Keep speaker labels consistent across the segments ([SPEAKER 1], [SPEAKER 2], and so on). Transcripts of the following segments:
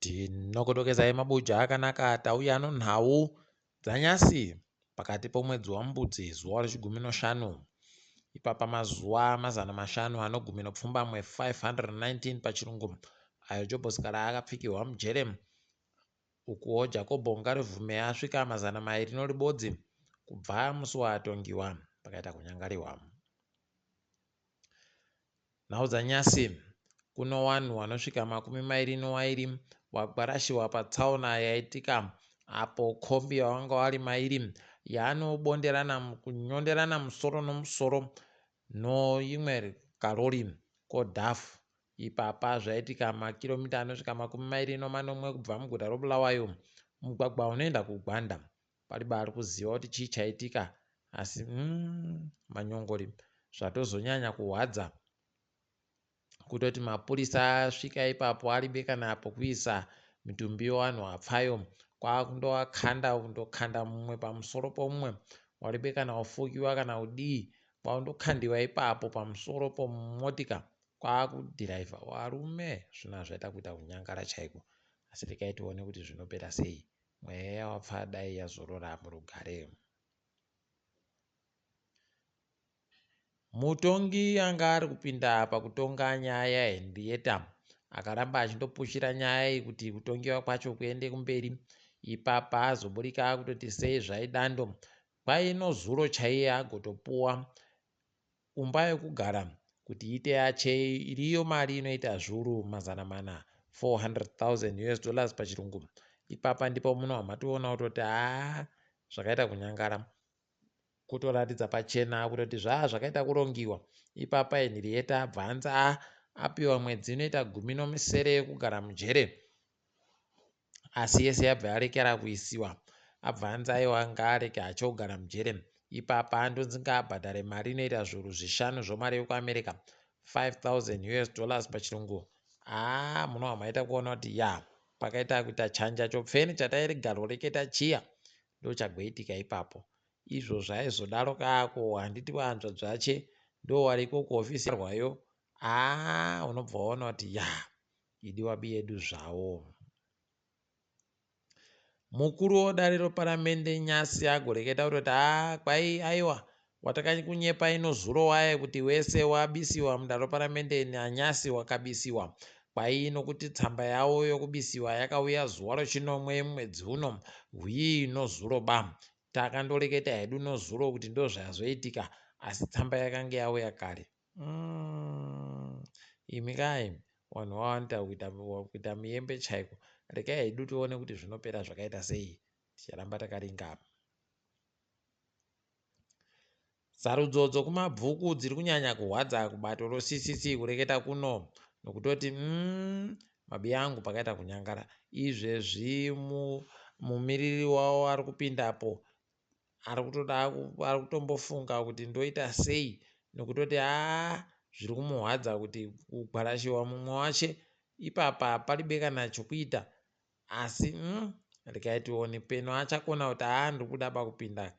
[SPEAKER 1] Tinokudokezai mabuja akanaka tauya nonhau dzanyasi pakati pomwedzi waMbudzi zuva rechigumi noshanu. Ipapa mazuva 518 519 pachirungu ayo Jobho Sikhala akapfigirwa mujere. Ukuwo Jakobho Ngarivhume asvika 200 kubva musi waatongiwa pakaita kunyangariwa. Nhau dzanyasi kuno wanhu wanosvika 21 wagwarashiwa patsaona yaitika apo kombi yawanga wari mairi yanobonderana kunyonderana musoro nomusoro noimwe karori kodhafu. Ipapa zvaitika makiromita anosvika 27 kubva muguta roBulawayo mumugwagwa unoenda kuGwanda. Pariba ari kuziva kuti chii chaitika asi manyongori zvatozonyanya kuhwadza kutoti mapurisa asvika ipapo aribe kana pokuisa mitumbi yevanhu vapfayo kwakundovakanda kundokanda mumwe pamusoro pomumwe waribe kana kufukiwa kana kudii kwakundokandiwa ipapo pamusoro pomotika kwakudhiraivha varume zvino hazvaita kuita kunyangara chaiko asi regai tione kuti zvinopera sei mweya yawapfa dai yazorora murugare. Mutongi anga ari kupinda pakutonga nyaya yaHenrietta akaramba achindopushira nyaya iyi kuti kutongiwa kwacho kuende kumberi. Ipapa azoburika akutoti sei zvaidando kwaino zuro chaiye agotopuwa umba yokugara kuti iite yache iriyo mari inoita zviuru 400, 400,000 US dollars pachirungu. Ipapa ndipo muno hamatoona kutoti haa zvakaita kunyangara. Kutoratidza pachena kutoti zvaa zvakaita kurongiwa. Ipapa Henrietta abva anzi apiwa mwedzi inoita 16 yekugara mujere asi yese yabva yarekera kuisiwa. Abva anzi aiwa ngaarege hacho kugara mujere. Ipapa andonzi ngaabhadhare mari inoita zviuru zvishanu zvomari yekuAmerica 5000 US dollars pachirungu. Haa munobva maita kuona kuti ya pakaita kuita chanja chopfeni chatairigaroreketa chiya ndochagoitika ipapo. Izvo zvaizodaro kako handiti hanzvadzi dzache ndowariko kuhofisi rwayo haa unobva waona kuti ya idi wabi yedu zvawo. Mukuru wedare reparamende Nyasi agoreketa kutoti haa kwai aiwa watakakunyepa inozuro waye kuti wese wabisiwa mudare reparamende nanyasi wakabisiwa. Kwai nokuti tsamba yawo yokubisiwa yakauya zuva rechinomwe mwedzi uno hwii nozuro ba. Takandoreketa hedu nozuro kuti ndozvazoitika asi tsamba yakange yauya kare. Imi kai vanhu vawanda kuita, kuita muyembe chaiko. Regai hedu tione kuti zvinopera zvakaita sei. Ticharamba takaringa. Sarudzo dzokumabvuku dziri kunyanya kuhwadza kubato roCCC kureketa kuno nokutoti mabiya angu pakaita kunyangara. Izvezvi mumiriri wavo ari kupindapo ari kutoda ari kutombofunga kuti ndoita sei nokutoti haa zviri kumuhwadza kuti kugwarashiwa mumwe wache ipapa paribe kana chokuita asi regai tione peno achakona kuti haa ndiri kuda pakupinda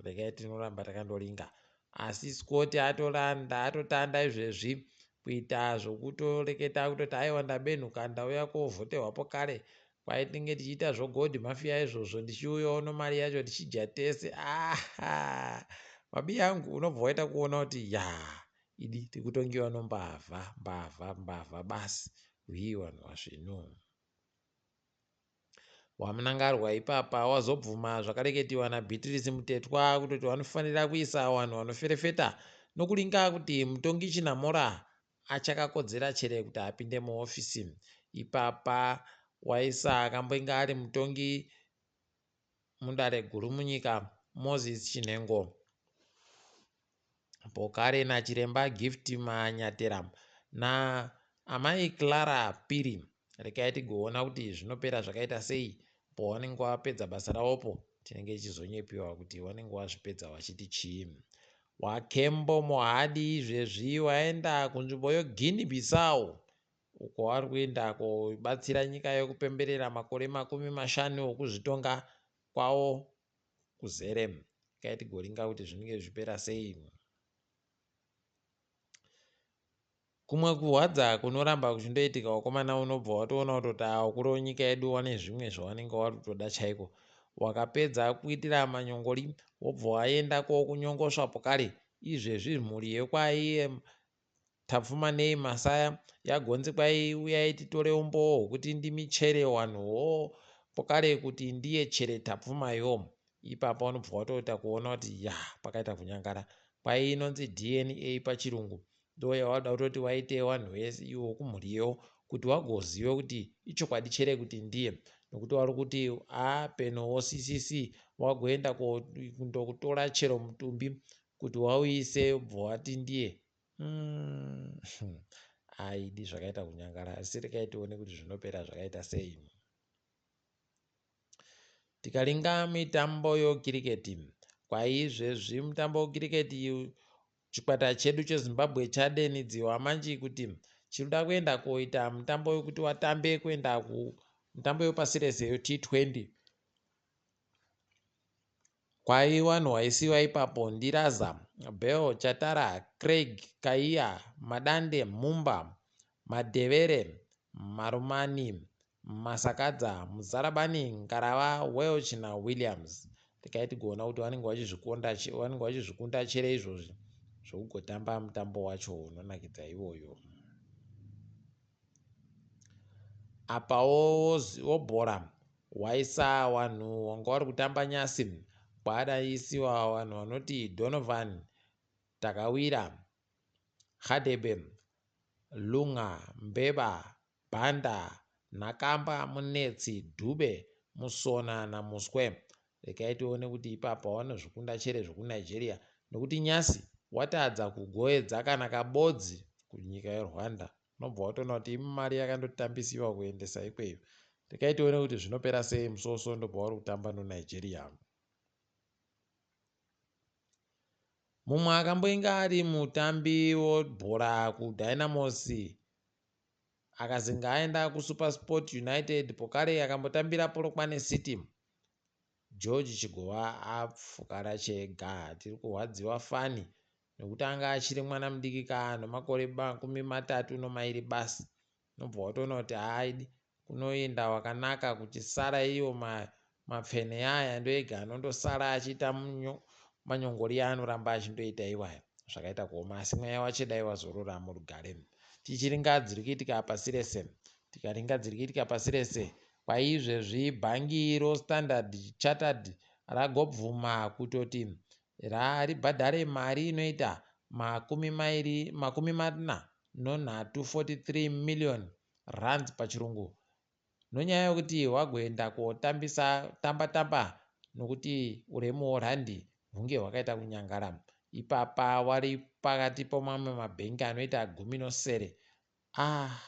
[SPEAKER 1] regai tinoramba takandoringa asi Scott atoranda atotanda izvezvi kuita zvokutoreketa kutoti aiwa ndabenhuka ndauya kovhoterwapo kare kwaitinge tichiita zvogold mafia izvozvo ndichiuyawo nomari yacho tichidya tese aha mabiya angu unobva waita kuona kuti ya idi tikutongiwa nombavha mbavha mbavha basi hwii vanhu vasvinu. WaMnangarwa ipapa wazobvuma zvakareketiwa naBeatrice Mutetwa kutoti vanofanira kuisa vanhu vanoferefeta nokuringa kuti mutongi Chinamora achakakodzera chere kuti apinde muhofisi. Ipapa waisa akambenge ari mutongi mudare guru munyika Moses Chinhengo Pokare nachiremba Gift Manyatera naamai Clara Piri. Regai tigoona kuti zvinopera zvakaita sei pavanenge vapedza basa ravopo tinenge tichizonyepiwa kuti vanenge vazvipedza vachiti chii. Wakembo Mohadi izvezvi waenda kunzvimbo yeGuinea Bissau uko vari kuenda kobatsira nyika yekupemberera makore 50 okuzvitonga kwavo kuzere. Regai tigoringa kuti zvinenge zvichipera sei. Kumwe kuhwadza kunoramba kuchindoitika wakomana unobva watoona kutoti vakuru venyika yedu vane zvimwe zvavanenge vari kutoda chaiko. Wakapedza kuitira manyongori wobva waenda kokunyongosva pokare. Izvezvi mhuri yekwaiye Tapfumanei Masaya yagonzi kwai uyai titore umbowo hwekuti ndimi chere wanhuwo pokare kuti ndiye chere Tapfumayo. Ipapa unobva watoita kuona kuti ya pakaita kunyangara. Kwai inonzi DNA pachirungu ndoyawada kutoti waite wanhu wese iwo kumhuriyo kuti wagozive kuti ichokwadi chere kuti ndiye nokuti wari kuti apenowo ccc wagoenda kundokutora chero mutumbi kuti wauise ubva wati ndiye aidi zvakaita kunyangara asi rekai tione kuti zvinopera zvakaita sei. Tikaringa mitambo yokiriketi kwaizvezvi mutambo wekiriketi chikwata chedu cheZimbabwe chadenidziwa manji kuti chinoda kuenda koita mutambo wekuti watambe kuenda kumutambo wepasi rese T20. Kwai wanhu waisiwa ipapo ndiRaza, Bell, Chatara, Craig, Kaiya, Madande, Mumba, Madhevere, Marumani, Masakadza, Muzarabani, Ngarava, Welch naWilliams. Regai tigoona kuti vanenge vachizvikunda vanenge vachizvikunda chere izvozvi zvokugotamba mutambo wacho unonakidza iwoyo. Apawo wobhora waisa vanhu vanga vari kutamba nyasi kwadaisiwa vanhu vanoti Donovan Takawira, Hadebe, Lunga, Mbeba, Banda, Nakamba, Munetsi, Dube, Musona naMuswe. Regai tione kuti ipapa vanozvikunda chere zvekuNigeria nokuti nyasi watadza kugoedza kana kabodzi kunyika yeRwanda. Unobva watoona kuti imari yakandotambisiwa kuendesa ikweyo. Regai tione kuti zvinopera sei musi weSvondo pavari kutamba noNigeria. Mumwe akamboinge ari mutambi webhora kuDynamos akazinge aenda kuSuperSport United pokare akambotambira Polokwane City. George Chigova apfukara chega. Tiri kurwadziwa fani nekuti anga achiri mwana mudiki ka nemakore 32 basi. Unobva watoona kuti haaidi kunoenda wakanaka kuchisara iwo mapfene aya ndoega anondosara achiita manyongori aanoramba achindoita iwaya. Zvakaita kuoma asi mweya wacho dai wazorora murugare. Tichiringa dziri kuitika pasi rese. Tikaringa dziri kuitika pasi rese kwaizvezvi bhangi roStandard Chartered ragobvuma kutoti ribhadhare mari inoita 43 43 million rands pachirungu nonyaya yekuti wagoenda kotambisa tamba tamba nokuti uremu hworandi hunge hwakaita kunyangara. Ipapa wari pakati pemamwe mabhengi anoita 17 ah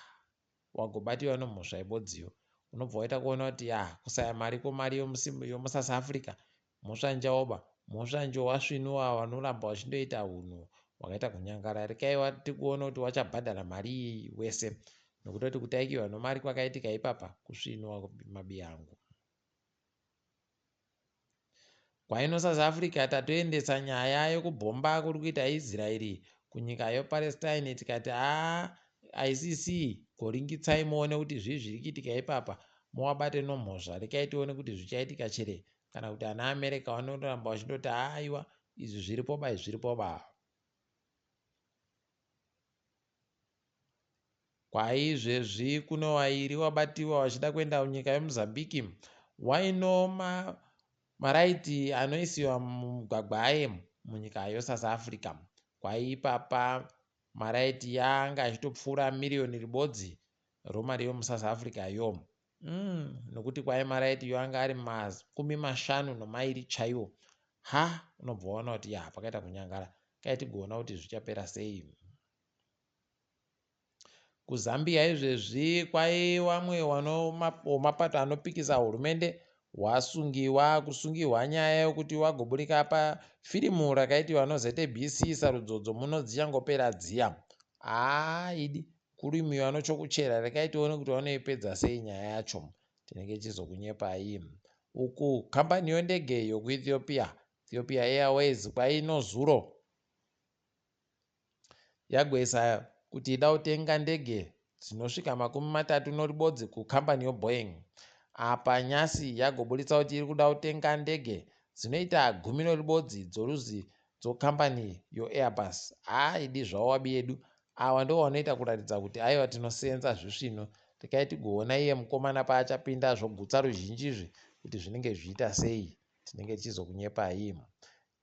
[SPEAKER 1] wagobatiwa nomhosva yebodziyo. Unobva waita kuona kuti ya kusaya mari kwemari yomuSouth Africa mhosva njaoba mhosva njowasvinuwa vanoramba vachindoita hunhu hwakaita kunyangara. Rekai tikuona kuti wachabhadhara mari iyi wese nokutoti kutaikiwa nomari kwakaitika ipapa kusvinuwa mabiyangu. Kwaino South Africa tatoendesa nyaya yekubhomba kuri kuita Israeri kunyika yePalestine tikati haa ICC goringitsai muone kuti zvii zviri kuitika ipapa muwabate nomhosva. Rekai tione kuti zvichaitika chere kana kuti ana America vanoramba vachindoti haiwa izvi zviripoba izvi zviripoba. Kwaizvezvi kuno vairi wabatiwa vachida kuenda kunyika yeMozambique waino maraiti anoisiwa mumugwagwa aye munyika yeSouth Africa. Kwaipapa maraiti anga achitopfuura miriyoni ribodzi romari yomuSouth Africa yo. Nokuti kwai maraiti yo anga ari 52 chaiwo. Ha unobva waona kuti ya pakaita kunyangara. Kai tigoona kuti zvichapera sei. KuZambia izvezvi kwai vamwe wemapato anopikisa hurumende wasungiwa kusungiwa nyaya yokuti wagoburika pafirimu rakaitiwa noZBC sarudzo dzomuno dzichangopera dziya. Haa idi kurumiwa nochokuchera rekai tione kuti vanoipedza sei nyaya yacho. Tinenge tichizokunyepai. Uku kambani yondege yokuEthiopia Ethiopia Airways kwainozuro yagoisa kuti ida kutenga ndege dzinosvika 31 kukambani yoBoeing. Apa nyasi yagoburitsa kuti iri kuda kutenga ndege dzinoita 11 dzorudzi dzokambani yoAirbus. Haa idi zvavo wabi yedu ava ndivo vanoita kuratidza kuti aiwa tinosenza zvisvinu. Rekai tigoona iye mukomana paachapinda zvogutsa ruzhinji izvi kuti zvinenge zvichiita sei. Tinenge tichizokunyepai.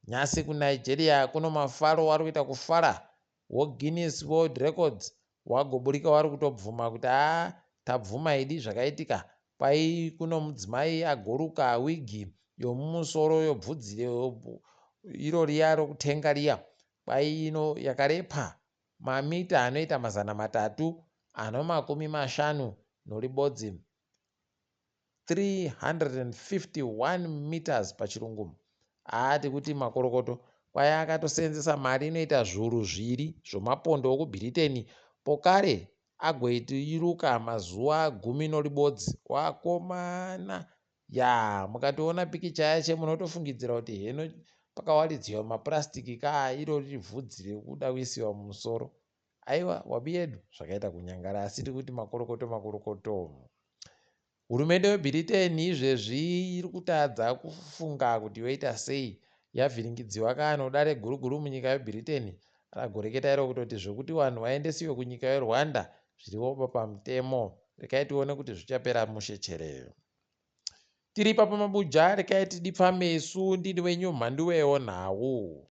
[SPEAKER 1] Nhasi kuNigeria kuno mafaro wari kuita kufara woGuinness World Records wagoburika wari kutobvuma kuti haa tabvuma idi zvakaitika kwai kuno mudzimai agoruka wigi yomumusoro yobvudzi iro riya rokutenga riya kwai ino yakarepa mamita anoita 351 351 meters pachirungu. Haa tikuti makorokoto. Kwai akatoseenzesa mari inoita zviuru zviviri zvomapondo okuBhiriteni pokare agoitiruka mazuva gumi noribodzi. Wakomana yaa mukatoona pikicha yache munotofungidzira kuti heno pakawaridziwa mapurasitiki kaa iro riri vhudzi rekuda kuisiwa mumusoro. Aiwa wabiyedu zvakaita kunyangara asi tikuti makorokoto makorokoto. Hurumende yeBritain izvezvi iri kutadza kufunga kuti yoita sei yavhiringidziwa ka nodare guru guru munyika yeBritain ragoreketa iro kutoti zvekuti vanhu vaendesiwe kunyika yeRwanda zviriwo pamutemo. Rekai tione kuti zvichapera mushe chere. Tiri ipapo mabuja rekai tidipfame isu ndini wenyu Mhanduwewo nhau.